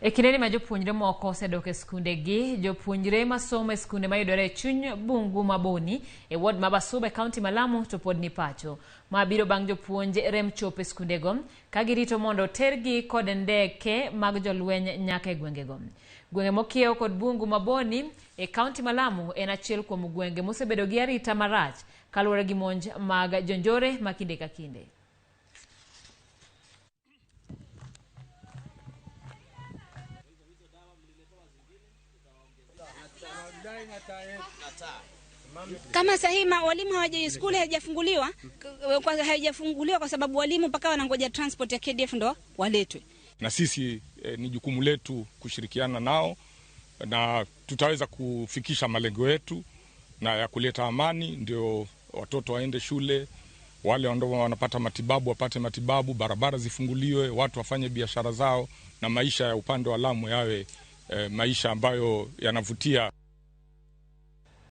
E kindeni ma jopuonjre moko osedok e skundegi, jopuonjre masomo e skunde mayudore e chuny bungu ma Boni e ward ma Basuba e kaunti ma Lamu to pod ni pacho. Ma biro bang' jopuonj rem chopo e skundego ka girito mondo otergi kod ndeke mag jolweny nyaka e gwengego. Gwenge mokiewo kod bungu ma Boni e kaunti ma Lamu en achiel kuom gwenge mosebedo gi arita marach kaluwore gi monj mag jonjore ma kinde ka kinde. Kama sahi walimu hawaja skuli haijafunguliwa kwa, haijafunguliwa kwa sababu walimu mpaka wanangoja transport ya KDF ndo waletwe. Na sisi ni jukumu letu kushirikiana nao na tutaweza kufikisha malengo yetu na ya kuleta amani, ndio watoto waende shule, wale ambao wanapata matibabu wapate matibabu, barabara zifunguliwe, watu wafanye biashara zao, na maisha ya upande wa Lamu yawe maisha ambayo yanavutia.